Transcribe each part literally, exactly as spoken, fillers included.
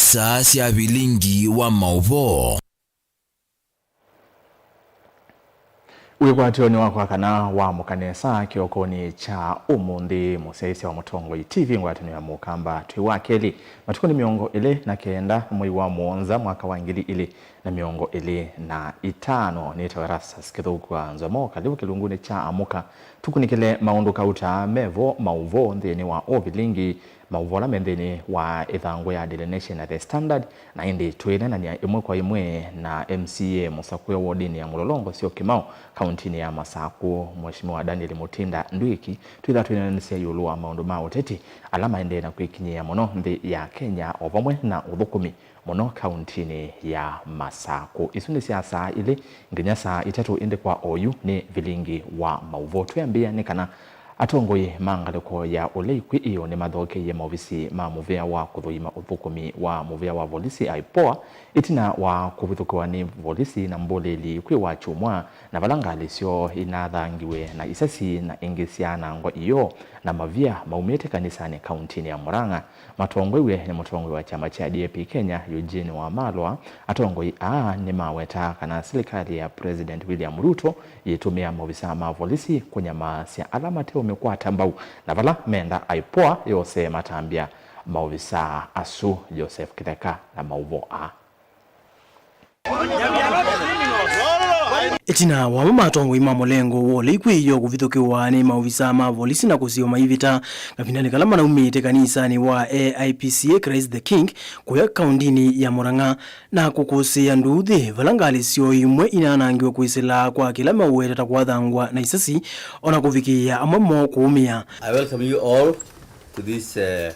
Saa sya vilingi wa maũvoo. Wĩkwatyo nĩ wakwa kana waamũka nesa kĩokonĩ kya ũmũnthĩ. Mũsyaĩĩsya wa Mũtongoi T V, ngwatanĩo ya Mũkamba, twĩ wa kelĩ. Matukũ nĩ mĩongo ĩlĩ na kenda mwei wa mũonza mwaka wa ngili ilĩ na mĩongo ĩlĩ na itano. Nĩtawa Erastus Kĩthũku wa Nzomo, karibu kĩlungunĩ kya Amũka. Tũkunĩkĩle maũndũ kauta mevo maũvoo nthĩnĩ wa ũvilingi. Maũvoo ala me nthĩnĩ wa ĩthangũ ya Daily Nation na The Standard, na ĩndĩ twĩneenany'a ĩmwe kwa ĩmwe na M C A mũsakũe wodinĩ ya Mũlolongo Sio Kĩmao, kauntinĩ ya Masakũ, Mheshimiwa Daniel Mutinda Ndwiki, twĩtha twĩneenanĩsya ĩũlũ wa maũndũ ma ũteti ala maendee na kwĩkinyĩĩa mũno nthĩ ya Kenya, o vamwe na ũthũkũmi mũno kauntinĩ ya Masakũ. Isu nĩ sya saa ilĩ nginya saa itatũ, ĩndĩ kwa oyu nĩ vilingi wa maũvoo. Twĩambĩĩa nĩ kana atongoi ma ngalĩko ya ũlei kwĩ ĩyo nĩmathokeie maovisi ma mũvĩa wa kũthũima ũthũkũmi wa mũvĩa wa volisi, IPOA, ĩtina wa kũvithũkĩwa nĩ volisi na mbũlĩli kwĩ Wakyumwa, na vala ngalĩ syoo inathangiwe na isasi na ingĩ syaanangwa iyoo na mavia maumĩte kanisanĩ kauntinĩ ya Murang'a. Matongoew'e nĩ mũtongoi wa kyama kya D A P Kenya, Eugene Wamalwa, atongoi aa nĩmawetaa kana silikalĩ ya President William Ruto yĩtũmĩa maovisaa ma volisi kũnyamaasya ala mateũmĩkwata mbau, na vala menda IPOA yose matambya maovisaa asu. Joseph Kĩtheka na maũvoo aa. Ĩtina wa amwe ma atongoi ma mũlengo wa ũlei kwĩ ĩyoo kũvithũkĩwa nĩ maovisaa ma volisi na kũsiwa maivĩta kavindanĩ kala manaumĩte kanisanĩ wa A I P C A Christ the King kũya kaundinĩ ya Murang'a na kũkũsĩĩa nduuthĩ, vala ngalĩ syoo imwe inaanangiwe kwĩsĩla kwa kĩla meũweta ta kwathangwa na isasi, o na kũvikĩĩa amwe moo kũũmĩa. I welcome you all to this, uh,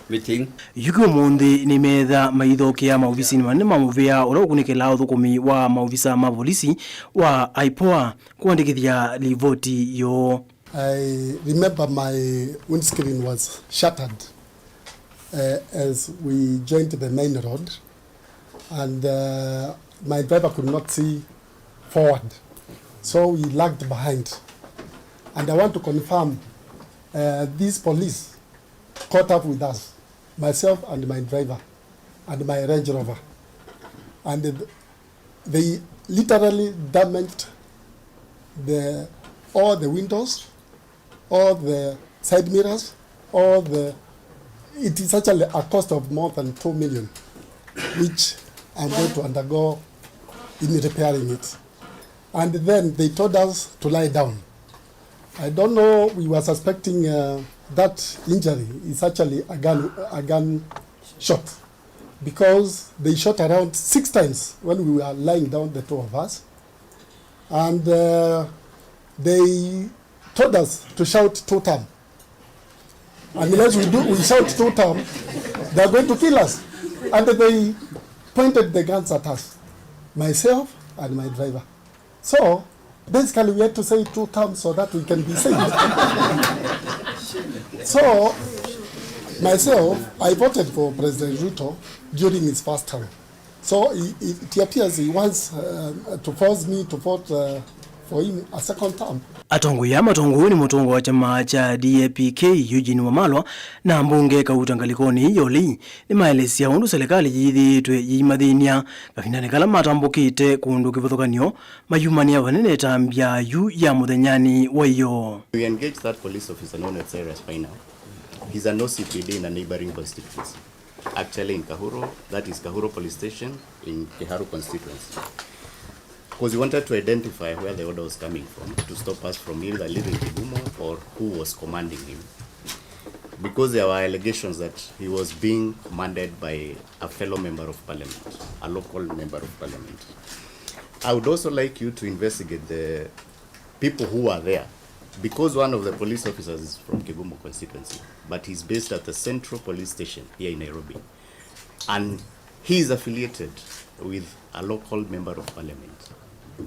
meeting. Yu kĩ ũmũnthĩ nĩmeetha maithokea maovisinĩ manene ma mũvĩa ũla ũkunĩkĩlaa ũthũkũmi wa maovisa ma volisi wa IPOA kũandĩkĩthya livoti yoo. I remember my windscreen was shattered, uh, as we joined the main road, and, uh, my driver could not see forward, so we lagged behind. And I want to confirm, uh, these police caught up with us, myself and my driver, and my Range Rover. And th-, they literally damaged the, all the windows, all the side mirrors, all the, it is actually a cost of more than two million, which I'm going to undergo in repairing it. And then they told us to lie down. I don't know, we were suspecting, uh, that injury is actually a gun, a gun shot, because they shot around six times when we were lying down, the two of us. And, uh, they told us to shout two term. Unless we do, we shout two term, they are going to kill us. And they pointed the guns at us, myself and my driver. So, basically, we had to say two terms so that we can be saved. So, myself, I voted for President Ruto during his first term. So, he, he, it appears he wants, uh, to force me to vote, uh, for him a second term. Atongoi aa matongoew'e nĩ mũtongoi wa kyama kya D A P K, Eugene Wamalwa, na mbunge kauta ngalĩkonĩ ĩĩ ya ũlei, nĩmaelesya ũndũ selekalĩ yĩthĩĩtwe yĩimathĩny'a kavindanĩ kala matambũkĩte kũndũ kĩvathũkany'o mayumanĩa vanene ĩtambya yu ya mũthenyanĩ wa ĩyoo. We engaged that police officer known as Cyrus Maina. He's an O C P D in a neighboring constituency. Actually in Kahuro, that is Kahuro Police Station in Kiharu constituency. Because he wanted to identify where the order was coming from to stop us from either leaving Kigumo or who was commanding him. Because there were allegations that he was being commanded by a fellow member of parliament, a local member of parliament. I would also like you to investigate the people who are there, because one of the police officers is from Kigumo constituency, but he's based at the Central Police Station here in Nairobi. And he is affiliated with a local member of parliament.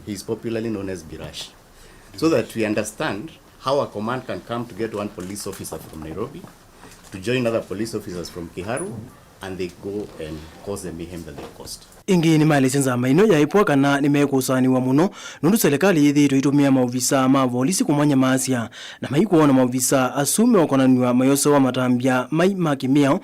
He is popularly known as Birash. So that we understand how a command can come to get one police officer from Nairobi to join other police officers from Kiharu, and they go and cause the mayhem that they caused. Ĩngĩ nĩmaelesya nzama ĩno ya IPOA kana nĩmekũsaanĩw'a mũno nũndũ selekalĩ yĩthĩĩtwe ĩitũmĩa maovisaa ma volisi kũmanyamaasya, na maikwona maovisaa asu meũkonanw'a mayosewa matambya mai ma kĩmĩao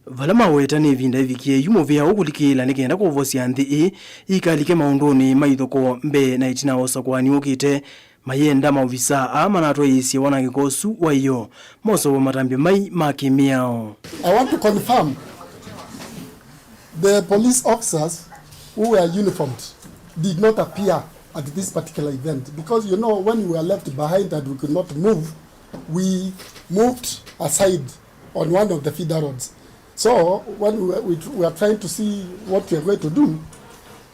Vala maweta nĩ ĩvinda ĩvikie yu mũvĩa ũkũlikĩĩla nĩ kenda kũvosya nthĩ ĩĩ ikalike maũndũnĩ ma ithokoo mbee na ĩtina wa ũsakũani ũkĩte, mayenda maovisaa aa manatwaĩĩsye wanangĩko ũsu wa ĩyoo moseũvwa matambya mai ma kĩmĩao. I want to confirm the police officers who were uniformed did not appear at this particular event, because, you know, when we were left behind and we could not move, we moved aside on one of the feeder roads. So when we, we, we are trying to see what we are going to do,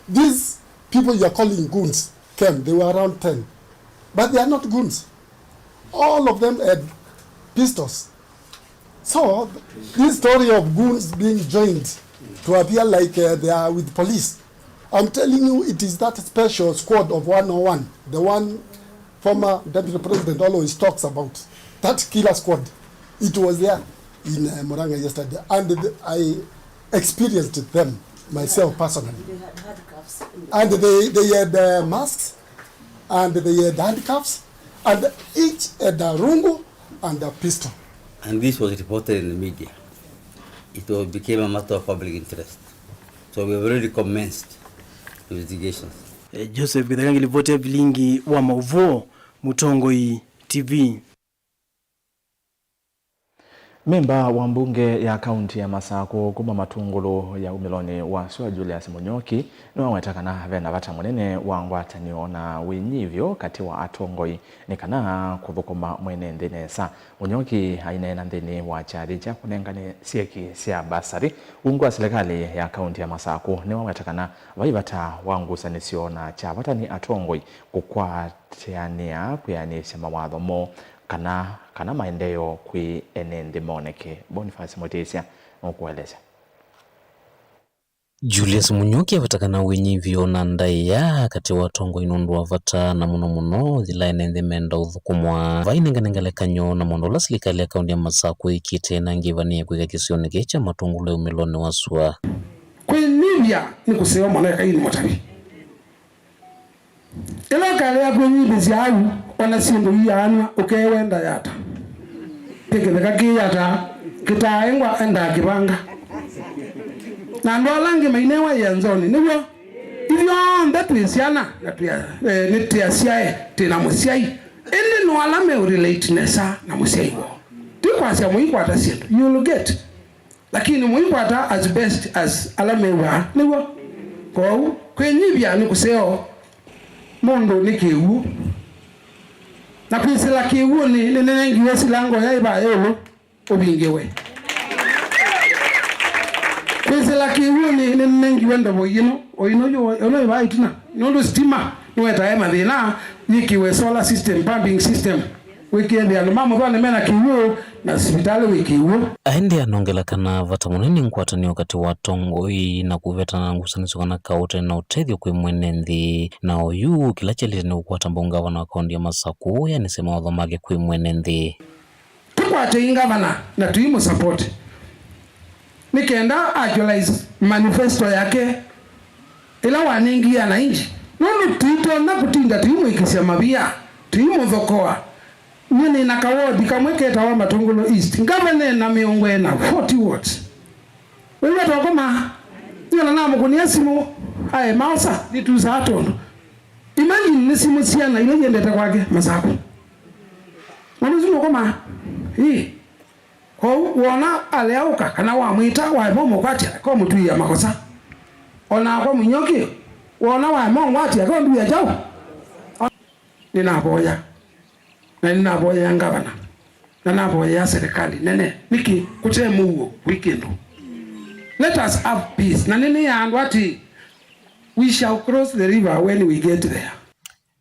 these people you are calling goons came. They were around ten, but they are not goons. All of them had pistols. So this story of goons being joined to appear like, uh, they are with police, I'm telling you, it is that special squad of one oh one, the one former Deputy President always talks about, that killer squad. It was there in, uh, Murang'a yesterday, and the, I experienced them myself personally. They had handcuffs. And they, they had, uh, masks, and they had handcuffs, and each had a rungu and a pistol. And this was reported in the media. It was, became a matter of public interest. So we have already commenced investigations. Eh, Joseph Gĩtheka, ngilipoti ya vilingi wa maũvoo, Mũtongoi T V. Memba wa mbunge ya kaunti ya Masakũ kuma Matungulu ya umĩlonĩ wa sua, Julius Mũnyoki, nĩwaweta kana ve na vata mũnene wa ngwatanĩo na wĩnyivyo katĩ wa atongoi nĩ kana kũthũkũma mwene nthĩ nesa. Mũnyoki aineena nthĩnĩ wa kyathĩ kya kũnengane syeki sya mbasarĩ ungu wa silikalĩ ya kaunti ya Masakũ, nĩwaweta kana vai vata wa ngusanĩsyo na kya vata nĩ atongoi kũkwatĩanĩa kwĩanĩsya mawatho moo kana, kana maendeeo kwĩ ene nthĩ moneke. Boniface Mũtĩsya nũkũelesya. Julius Mũnyoki aveta kana wĩnyivyo na ndaĩa katĩ wa atongoi nũndũ wa vata, na mũno mũno yĩla ene nthĩ menda ũthũkũmwa. Vainengane ngelekany'o na mũndũ ũla silikalĩ ya kaunti ya Masakũ ĩkĩte na ngĩvanĩe kwĩka kĩsionĩ kĩĩ kya Matungulu ya umĩlonĩ wa sua. Kwĩnyivya nĩ kũseo mũno, ekai nĩ mũtavi. Ĩla ũkalea kwĩnyivĩsya au, ona syĩndũ iyaanw'a ũkeewenda yata. Kĩ kĩtheka kĩyata, kĩtaaengwa endaa kĩvanga. Na andũ ala angĩ mainewa ĩanzonĩ, nĩw'o. Ithyonthe twĩ syana, na twĩ a-, eh, nĩ twĩ asyae, twĩ na mũsyai. Ĩndĩ no ala meũrelate nesa na mũsyai woo. Ti kwasya mũikwata syĩndũ, you'll get. Lakini mũikwata as best as ala mew'aa, nĩw'o. Kwoou, kwĩnyivya nĩ kũseo mũndũ nĩ kĩw'ũ. Na kwĩsĩla kĩw'ũnĩ nĩnenengiwe silango ya ĩvaa ĩũlũ ũvingĩwe. Kwĩsĩla kĩw'ũnĩ nĩnenengiwe ndovo ĩno, o ĩno yu, ĩno ĩvaa ĩtina, nũndũ sitima nĩwetae mathĩna, yĩkĩwe solar system, pumping system. Wĩkĩe nthĩ andũ ma mũthwani mena kĩw'ũ na sivitalĩ wĩ kĩw'ũ. Aendee anongela kana vata mũnene nĩ ngwatanĩo katĩ wa atongoi na kũvetana na ngusanĩsyo kana kaũte na ũtethyo kwĩ mwene nthĩ. Na oyu kĩla kyaĩlĩte nĩ kũkwata mbau ngavana wa kaunti ya Masakũ ũyanĩsye mawatho make kwĩ mwene nthĩ. Tũkwatei ngavana na tũimũsupport. Nĩ kenda actualize manifesto yake ĩla wanengie ananchi, nũndũ tũitonya kũtinda tũimũĩkĩsya mavia, tũimũthokoa. Nyie nĩ na kawodi kamwe ketawa Matungulu East, ngavana na mĩongo ĩna, forty wards. Wĩw'a tokoma, nyie na namũkũnĩa simũ, aĩ maosa, nitusaa tondũ. Imagine nĩ simũ syana ila iendete kwake Masakũ. Mwana ũsu nũkoma, ĩĩ. Kwoou wona aleaũka kana wamwĩta waema ũmũkwatya, eka ũmũtw'ĩĩa makosa. O nakwa Mũnyoki, wona waema ũngwatya, eka ũndw'ĩĩa kyaũ? Nĩnavoya. Na nĩnavoyea ngavana. Na navoyea serikali nene. Nĩkĩ kũte mũuo kwĩ kĩndũ? Let us have peace. Na nĩnĩĩa andũ atĩĩ, we shall cross the river when we get there.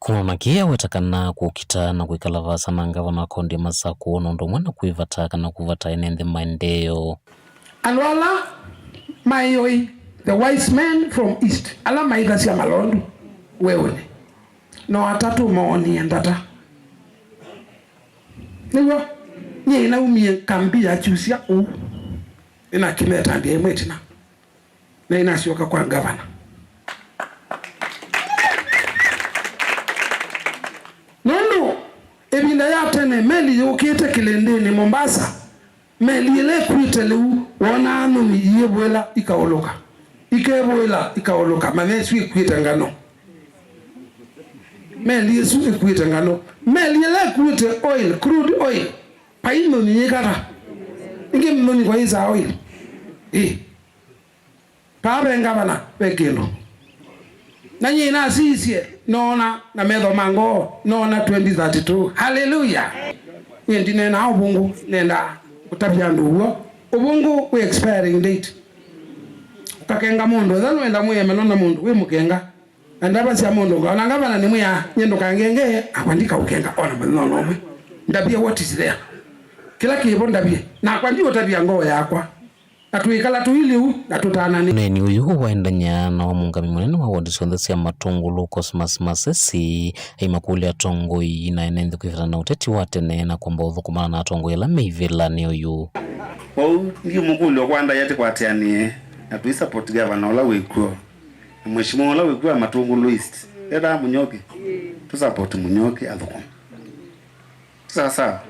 Kũnona kĩĩ aweta kana kũkita na kwĩkala vaasa na ngavana wa kaunti ya Masakũ nũndũ ũmwe na kwĩvata kana kũvata ene nthĩ maendeeo. Andũ ala maĩoi, the wise men from east, ala maithasya malondu weũnĩ, no atatũ moonie ndata. Nĩw'o nyie naumie kambi ya Kyusya ũu, nĩnakĩmeta ndia ĩmwe ĩtina. Na inasyoka kwa ngavana. Nũndũ ĩvinda ya tene meli yũkĩte kĩlĩndĩnĩ Mombasa, Meli ĩla ĩkuĩte lĩu, wonaa nthũni iĩvũĩla ikaũlũka, ikevũĩla ikaũlũka, manya ĩsu ĩkuĩte ngano. Meli ĩsu ĩkuĩte ngano. Meli ĩla ĩkuĩte oil, crude oil, vai nthũni yĩkata. Ĩngĩ nthũni kwa ĩsaa oil. Ĩ. Paa ve ngavana, ve kĩndũ. Na nyie nasisye, noona na metho ma ngoo, noona twenty thirty-two. Haleluya! Nyie ndineenaa ũvũngũ, nendaa kũtavya andũ ũw'o. Ũvũngũ wĩ expiring date. Ũkakenga mũndũ, ethĩwa nũenda mwĩemeno na mũndũ, wĩ mũkenga. Na ndavasya mũndũ, ona ngavana nĩmwĩaa, nyie ndũkangenge, akwa ndikaũkenga ona mũthenya ona ũmwe. Ndavye what is there. Kĩla kĩvo ndavye, nakwa ndiũtavya ngoo yakwa. Na twĩkala tũilyĩ ũu, na tũtananĩ. Ũneeni ũyũ waendany'a na wa mũũngami mũnene wa wodi syonthe sya Matũngũlũ, Cosmas Masesi, aimakũlya atongoi na ene nthĩ kwĩvetana na ũteti wa tene na kwamba ũthũkũmana na atongoi ala me ivĩlanĩ ũyũ. Kwoou ndiũmũkũlya ũkwandaĩa tĩkwatĩanĩe na tũi support gavana ũla wĩ kw'o na mheshimiwa ũla wĩ kw'o wa Matũngũlũ East. Endaa Mũnyoki, tũ support Mũnyoki athũkũme. Sawa sawa.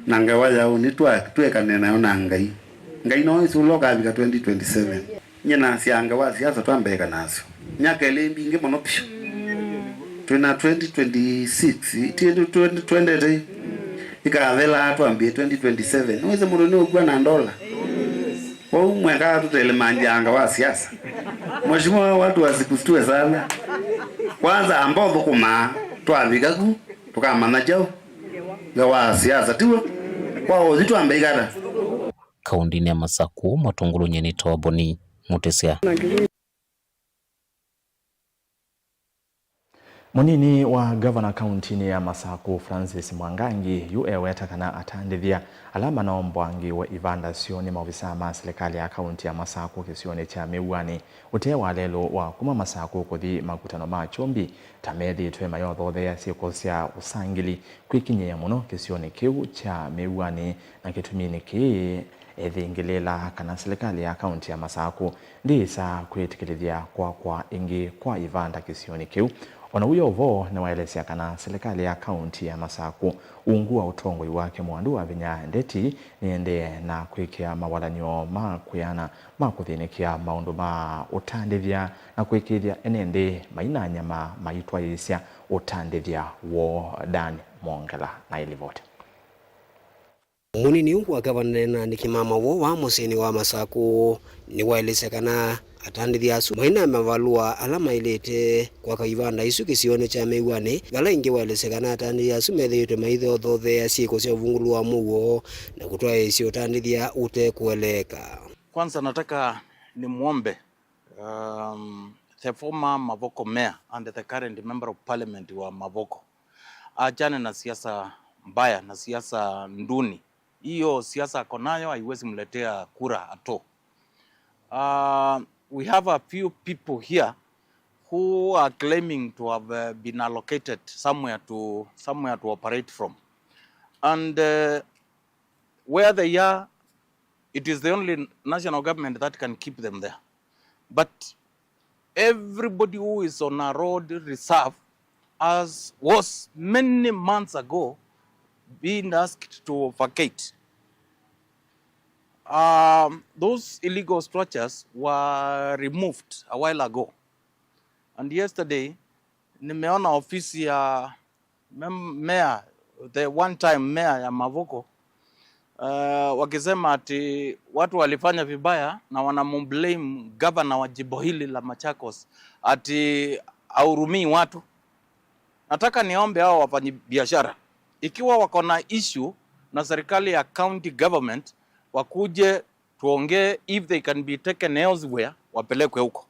Na ngewa yaũ nĩ twa-, twĩkanĩe nayo na Ngai. Ngai no ĩsĩ ũla ũkavika twenty twenty-seven. Nyie nasyaa ngewa siasa twambĩĩka nasyo. Myaka ĩlĩ mbingĩ mũno piũ. Twĩ na twenty twenty-six, twenty twenty, twendete. Ĩkathela twambie twenty twenty-seven. Nĩwĩsĩ mũndũ nĩũkua na ndola. Kwoou mweka tũtelemanjanga wa siasa. Mheshimiwa, watu wasikushtue sana. Kwanza amba ũthũkũmaa, twavika ku, tũkamanya kyaũ. Ngewa wa siasa, tiw'o? Kwa ũthi twambe ikata. Kaũndĩnĩ ya Masakũ, Matũngũlũ, nyie nĩtawa Boni Mũtĩsya. Mũnini wa ngavana kaũntĩnĩ ya Masakũ, Francis Mwangangi, yu eweta kana atandĩthya ala manoomboangĩĩwe ivanda syoo nĩ maovisaa ma silikalĩ ya kaũntĩ ya Masakũ kĩsionĩ kya Mĩuanĩ ũtee wa lelũ wa kuma Masakũ kũthi makutano ma Kyũmbi, ta methĩĩtwe mayothothea syĩko sya ũsangĩli kwĩkinyĩĩa mũno kĩsionĩ kĩu kya Mĩuanĩ, na kĩtuminĩ kĩĩ ethingĩlĩĩla kana silikalĩ ya kaũntĩ ya Masakũ ndĩĩsa kwĩtĩkĩlĩthya kwakwa ĩngĩ kwa ivanda kĩsionĩ kĩu. O na ũu yo ũvoo nĩwaelesya kana silikalĩ ya kaũntĩ ya Masakũ, ungu wa ũtongoi wake mwandu wa vinya ndeti, nĩendee na kwĩkĩa mawalany'o ma kwĩana ma kũthĩnĩkĩa maũndũ ma ũtandĩthya na kũĩkĩĩthya ene nthĩ mainanyama maitwaĩĩsya ũtandĩthya woo. Dan Mwongela na ĩlivoti. Mũnini wa ngavana na andĩki ma maũvoo wa mũsyĩnĩ wa Masakũ nĩwaelesya kana atandĩthya asu mai na mavalũa ala maĩlĩte kwaka ivanda isu kĩsionĩ kya Mĩuanĩ, vala ĩngĩ waelesya kana atandĩthya asu methĩĩtwe maithothothea syĩko sya ũvungũlu wa mũuo na kũtwaĩĩsya ũtandĩthya ũte kũeleeka. Kwanza nataka nimwombe, um, the former Mavoko mayor and the current member of parliament wa Mavoko, achane na siasa mbaya na siasa nduni. Hiyo siasa ako nayo haiwezi mletea kura at all. Uh, we have a few people here who are claiming to have, uh, been allocated somewhere to, somewhere to operate from. And, uh, where they are, it is the only national government that can keep them there. But everybody who is on a road reserve has, was many months ago being asked to vacate. Um, those illegal structures were removed a while ago. And yesterday, nimeona ofisi ya mem-, mayor, the one time mayor ya Mavoko, uh, wakisema ati watu walifanya vibaya na wanamublame governor wa jimbo hili la Machakos ati hahurumii watu. Nataka niombe hao wafanyabiashara, ikiwa wako na issue na serikali ya county government, wakuje tuongee, if they can be taken elsewhere, wapelekwe huko.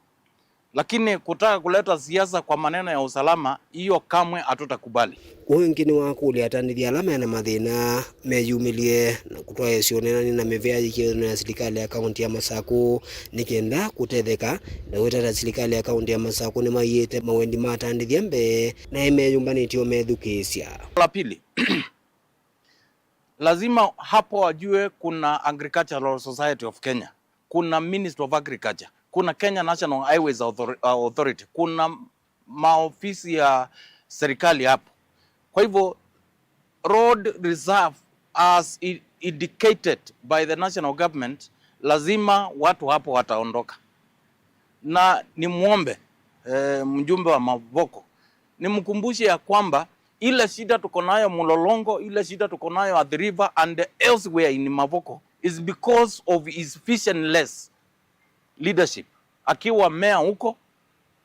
Lakini kutaka kuleta siasa kwa maneno ya usalama, hiyo kamwe hatutakubali. Ũũ ĩngĩ nĩwakũlya atandĩthya ala mena mathĩna meyumĩlye na kũtwaĩĩsya ũneenany'a na mĩvĩa yĩkĩĩthano ya silikalĩ ya kaũntĩ ya Masakũ nĩ kenda kũtetheka, na wĩtata silikalĩ ya kaũntĩ ya Masakũ nĩmaiĩte mawendi ma atandĩthya mbee na ĩmeyũmbanĩtye ũmethukĩĩsya. La pili, lazima hapo wajue kuna Agricultural Society of Kenya, kuna Ministry of Agriculture, kuna Kenya National Highways Author-, uh, Authority, kuna maofisi ya serikali hapo. Kwa hivyo, road reserve as it, indicated by the national government, lazima watu hapo wataondoka. Na nimwombe, eh, mjumbe wa Mavoko, nimkumbushe ya kwamba ile shida tuko nayo Mlolongo, ile shida tuko nayo Athi River and elsewhere in Mavoko is because of his visionless leadership. Akiwa meya huko,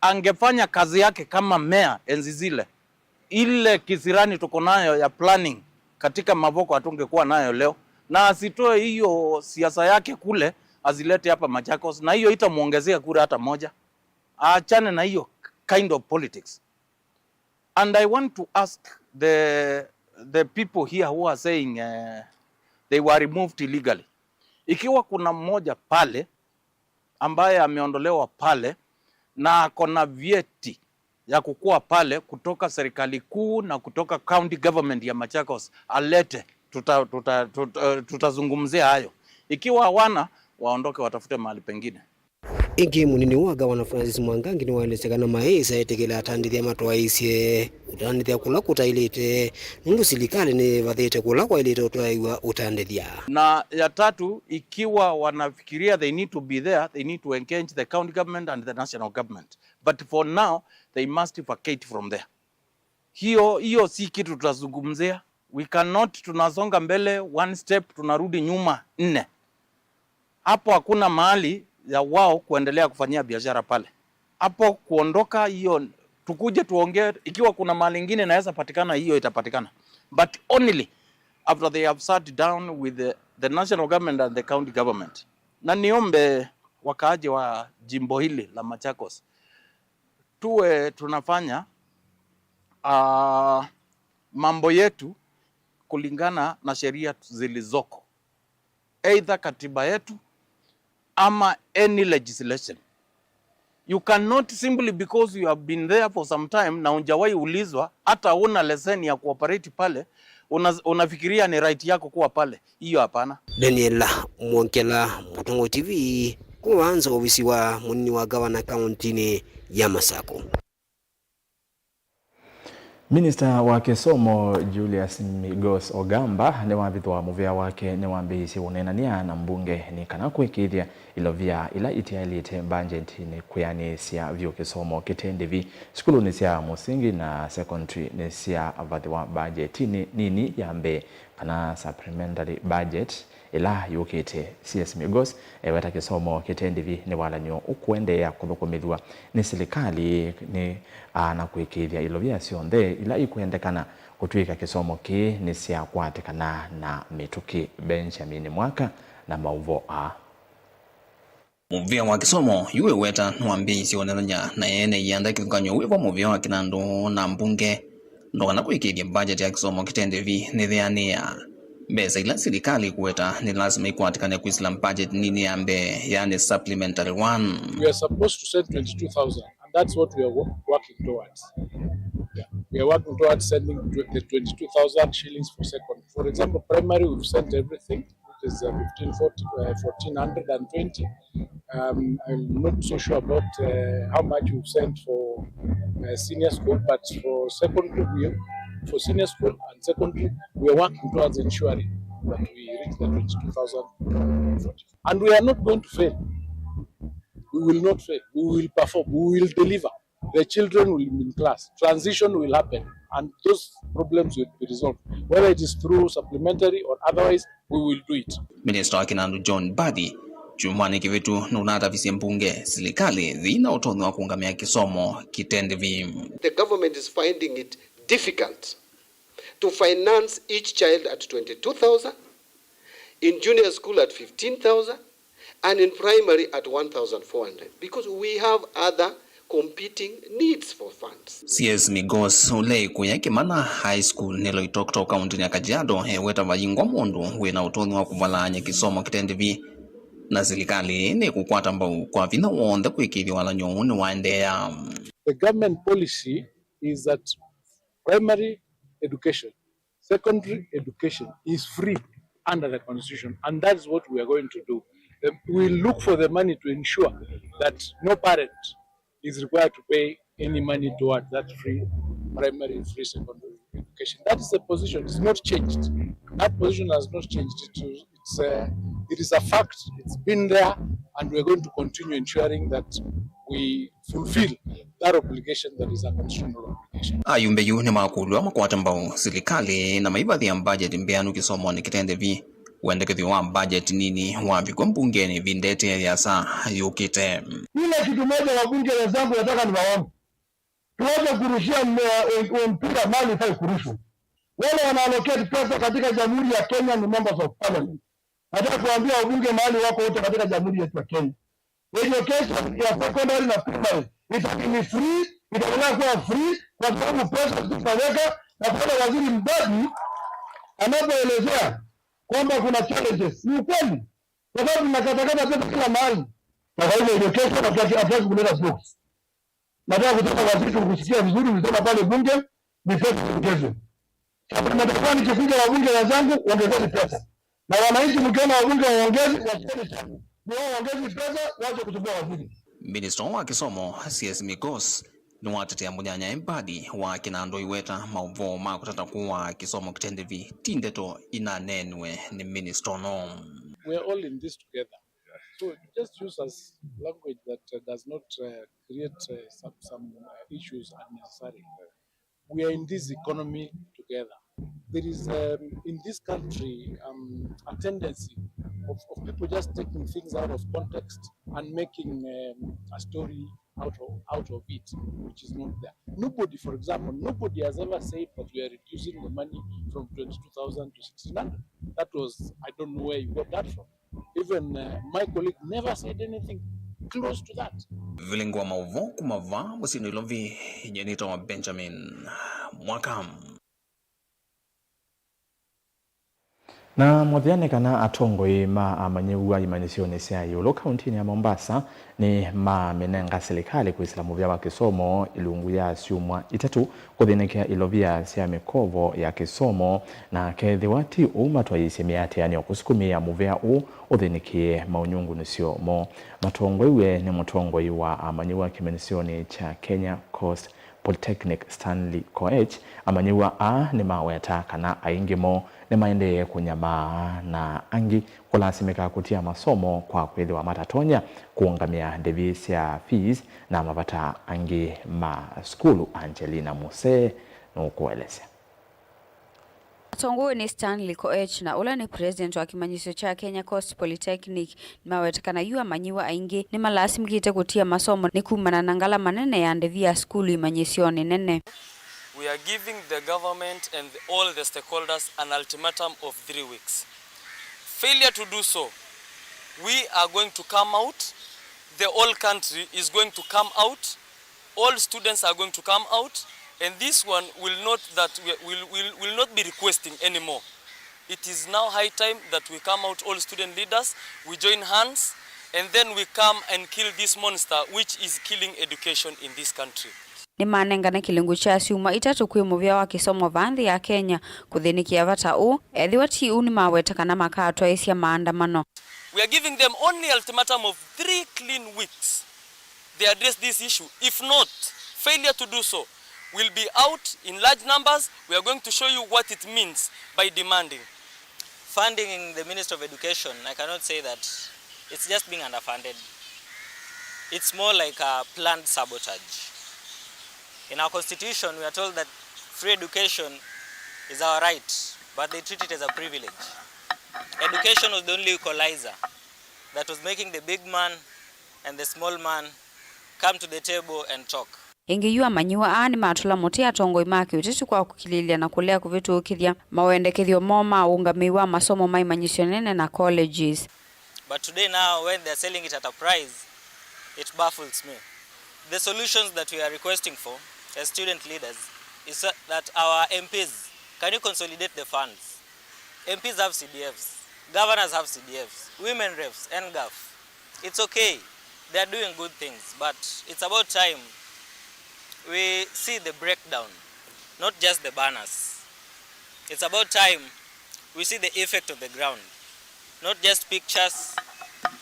angefanya kazi yake kama meya enzi zile, ile kisirani tuko nayo ya planning katika Mavoko hatungekuwa nayo leo, na asitoe hiyo siasa yake kule azilete hapa Machakos, na hiyo itamuongezea kura hata moja. Aachane na hiyo kind of politics. And I want to ask the, the people here who are saying, uh, they were removed illegally. Ikiwa kuna mmoja pale ambaye ameondolewa pale na ako na vyeti ya kukua pale kutoka serikali kuu na kutoka county government ya Machakos, alete, tuta, tuta, tuta, tutazungumzia hayo. Ikiwa hawana, waondoke, watafute mahali pengine. Ĩngĩ, mũnini wa ngavana Francis Mwangangi nĩwaelesya kana maĩsa etĩkĩla atandĩthya matwaĩĩsye ũtandĩthya kũla kũtaĩlĩte, nũndũ silikalĩ nĩvathĩte kũla kwaĩlĩte ũtwaĩwa ũtandĩthya. Na ya tatu, ikiwa wanafikiria they need to be there, they need to engage the county government and the national government. But for now, they must vacate from there. Hiyo, hiyo si kitu tutazungumzia. We cannot, tunasonga mbele one step, tunarudi nyuma nne. Hapo hakuna mahali ya wao kuendelea kufanyia biashara pale. Hapo kuondoka hiyo, tukuje tuongee, ikiwa kuna mahali ingine inaweza patikana, hiyo itapatikana. But only after they have sat down with the, the national government and the county government. Na niombe wakaaji wa jimbo hili la Machakos, tuwe tunafanya, ah, mambo yetu kulingana na sheria zilizoko, either katiba yetu ama any legislation. You cannot, simply because you have been there for some time na hujawahi ulizwa, hata una leseni ya kuoperate pale, una, unafikiria ni right yako kuwa pale. Hiyo hapana. Daniel Mwongela, Mũtongoi T V, kũvanza ovisi wa mũnini wa ngavana kaũntĩnĩ ya Masakũ. Minista wa kĩsomo Julius Migos Ogamba nĩwavithwa mũvĩa wake nĩwambĩĩisye ũneenany'a na mbunge nĩ kana kũĩkĩĩthya ilovia ila itaĩlĩte mbanjetinĩ kwĩanĩsya vyũ kĩsomo kĩte ndĩvi sukulunĩ sya mũsingi na sekondary nĩsyavathĩwa mbanjetinĩ nini ya mbee kana supplementary budget ĩla yũkĩte. C S Migos eweta kĩsomo kĩte ndĩvi nĩ walany'o ũkũendeea kũthũkũmĩthw'a nĩ silikalĩ nĩ, aa, na kũĩkĩĩthya ilovia syonthe ila ikwendekana kũtw'ĩka kĩsomo kĩĩ nĩsyakwatĩkana na mĩtũkĩ. Benjamin Mwaka na maũvoo aa. Mũvĩa wa kĩsomo yu wĩweta nĩwambĩĩisye ũneenany'a na ene ianda kĩthũkany'o wĩvo mũvĩa wa kĩnandũ na mbunge ndo kana kũĩkĩĩthya budget ya kĩsomo kĩte ndĩvi nĩtheanĩa. Mbesa ila silikalĩ ĩkũweta nĩ lasima ikwatĩkane kwĩsĩla budget nini ya mbee, yani supplementary one. We are supposed to send twenty-two thousand, and that's what we are wo-, working towards. Yeah. We are working towards sending tw-, the twenty-two thousand shillings for second. For example, primary, we've sent everything. It is, uh, fifteen forty, uh, fourteen hundred and twenty. Um, I'm not so sure about, uh, how much we've sent for, uh, senior school, but for secondary, we, for senior school and secondary, we are working towards ensuring that we reach the twenty-two thousand forty. And we are not going to fail. We will not fail. We will perform. We will deliver. The children will be in class. Transition will happen, and those problems will be resolved. Whether it is through supplementary or otherwise, we will do it. Minista wa kĩnandũ John Mbadi kyumwanĩ kĩvĩtu nũnatavisye mbunge silikalĩ yĩna ũtonyi wa kũũngamĩa kĩsomo kĩte ndĩvi. The government is finding it difficult to finance each child at twenty-two thousand, in junior school at fifteen thousand, and in primary at one thousand four hundred, because we have other competing needs for funds. C S Migos, ũla ĩkũya Kĩmana High School nĩ Loitoktok, kaũntĩnĩ ya Kajiado, eweta vayingwa mũndũ wĩna ũtonyi wa kũvalaany'a kĩsomo kĩte ndĩvi, na silikalĩ nĩkũkwata mbau kwa vinya w'onthe kũĩkĩĩthya walany'o ũũ nĩwaendeea. The government policy is that primary education, secondary education is free under the constitution, and that is what we are going to do. The, we look for the money to ensure that no parent is required to pay any money towards that free primary, free secondary education. That is a position, it's not changed. That position has not changed. It, it's a, it is a fact, it's been there, and we're going to continue ensuring that we fulfill that obligation that is a constitutional obligation. Ayumbe yu nĩmakũlw'a makwate mbau silikalĩ na maivathĩa mbajeti mbeanu kĩsomonĩ kĩte nthĩ vi. Wendekethyo wa mbajeti nini wavikwa mbungenĩ ĩvinda ĩte yĩasa yũkĩte. Ile kitu moja, wabunge wenzangu, nataka niwaombe, tuache kurushia m-, eh, mpira mahali ifai kurushwa. Wale wana allocate pesa katika Jamhuri ya Kenya ni members of parliament. Nataka kuambia wabunge mahali wako wote katika Jamhuri yetu ya Kenya, education ya secondary na primary itakuwa ni free, itaendelea kuwa free kwa sababu pesa zitaweka, na pale Waziri Mbadi anapoelezea kwamba kuna challenges, ni ukweli, kwa sababu tunakatakata pesa kila mahali, na kwa hivyo education hatutaki, hatutaki kuleta jokes. Nataka kusema waziri, tulikusikia vizuri, ulisema pale bunge ni pesa ziongezwe. Sasa nataka nikikuja, wabunge wenzangu, ongezeni pesa. Na wananchi, mkiona wabunge waongezi, wacheni sana. Ni wao waongezi pesa, wache kusumbua waziri. Minista wa kĩsomo, C S Migos, nĩwatetea mũnyanyae Mbadi wa kĩna andũ iweta maũvoo ma kũtata kũaa kĩsomo kĩte nthĩ vi ti ndeto inaneenwe nĩ minista ũno. We are all in this together. So just use as language that, uh, does not, uh, create, uh, some, some, uh, issues unnecessarily. We are in this economy together. There is, um, in this country, um, a tendency of, of people just taking things out of context and making, um, a story out of, out of it, which is not there. Nobody, for example, nobody has ever said that we are reducing the money from twenty-two thousand to sixteen hundred. That was, I don't know where you got that from. Even, uh, my colleague never said anything close to that. Vilingi wa maũvoo kuma vaa mũsyĩ Nairobi, nyie nĩtawa Benjamin Mwaka. Na mũthya nĩ kana atongoi ma amanyĩw'a imanyĩsyonĩ sya ĩũlũ kauntinĩ ya Mombasa nĩ mamĩnenga silikalĩ kwĩsĩla mũvea wa kĩsomo ilungu ya syumwa itatũ kũthĩnĩkĩa ilovia sya mĩkovo ya kĩsomo, na kethĩwa ti ũu matwaĩĩsye mĩatĩanĩo kũsukumĩĩa mũvea ũũ ũthĩnĩkĩe maũnyungunĩsyo moo. Matongoew'e nĩ mũtongoi wa amanyĩw'a kĩmanyĩsyonĩ kya Kenya Coast Polytechnic Stanley Koech. Amanyĩw'a aa nĩmaweta kana aingĩ moo nĩmaendee kũnyamaa na angĩ kũlasimĩka kũtia masomo kwa kwĩthĩwa matatonya kũũngamĩa ndĩvi sya fees na mavata angĩ ma sukulu. Angelina Muse nũkũelesya. Atongoew'e nĩ Stanley Koech, na ũla nĩ president wa kĩmanyĩsyo kya Kenya Coast Polytechnic, nĩmaweta kana yu amanyĩw'a aingĩ nĩmalasimĩkĩte kũtia masomo nĩ kumana na ngalama nene ya ndĩvi ya sukulu imanyĩsyonĩ nene. We are giving the government and all the stakeholders an ultimatum of three weeks. Failure to do so, we are going to come out, the whole country is going to come out, all students are going to come out, and this one will not, that we will, will, will not be requesting anymore. It is now high time that we come out, all student leaders, we join hands, and then we come and kill this monster which is killing education in this country. Nĩmanengane kĩlungu kya syumwa itatũ kwĩ mũvea wa kĩsomo vaa nthĩ ya Kenya kũthĩnĩkĩa vata ũũ. Ethĩwa ti ũu, nĩmaweta kana makatwaĩĩsya maandamano. We are giving them only ultimatum of three clean weeks. They address this issue. If not, failure to do so, will be out in large numbers. We are going to show you what it means by demanding. Funding in the Ministry of Education, I cannot say that it's just being underfunded. It's more like a planned sabotage. In our constitution, we are told that free education is our right, but they treat it as a privilege. Education was the only equalizer that was making the big man and the small man come to the table and talk. Ĩngĩ yu amanyĩw'a aa nĩmatũla mũtĩ atongoi ma kĩũteti kwa kũkilĩĩlya na kũlea kũvĩtũkĩthya mawendekethyo moo ma ũũngamĩi wa masomo ma imanyĩsyo nene na colleges. But today now, when they're selling it at a price, it baffles me. The solutions that we are requesting for as student leaders is that our M Ps, can you consolidate the funds? M Ps have C D Fs, governors have C D Fs, women reps, N G A F. It's okay, they are doing good things, but it's about time we see the breakdown, not just the banners. It's about time we see the effect on the ground, not just pictures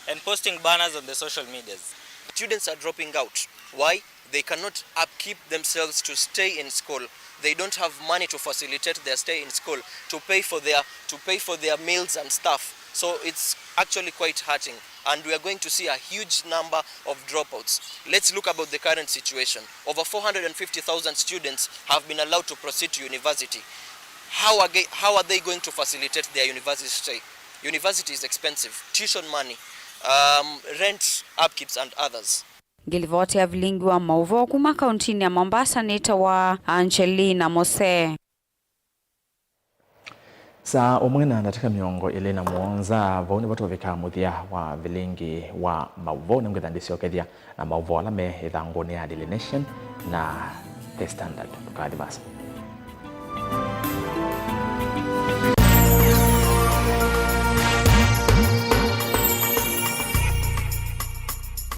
and posting banners on the social medias. Students are dropping out. Why? They cannot upkeep themselves to stay in school. They don't have money to facilitate their stay in school, to pay for their, to pay for their meals and stuff. So it's actually quite hurting. And we are going to see a huge number of dropouts. Let's look about the current situation. Over four hundred and fifty thousand students have been allowed to proceed to university. How are, they, how are they going to facilitate their university stay? University is expensive. Tuition money, um, rent, upkeeps, and others. Ngilivoti ya vilingi wa mauvoo kuma kauntinĩ ya Mombasa nĩtawa Angelina Mose. Saa ũmwe na ndatĩka mĩongo ĩlĩ na mũonza, vau nĩvo tũvika mũthya wa vilingi wa mauvoo. Nĩngwĩtha ndĩsyokethya na mauvoo ala me ĩthangũnĩ ya Daily Nation na The Standard. Ndũkathi vasa.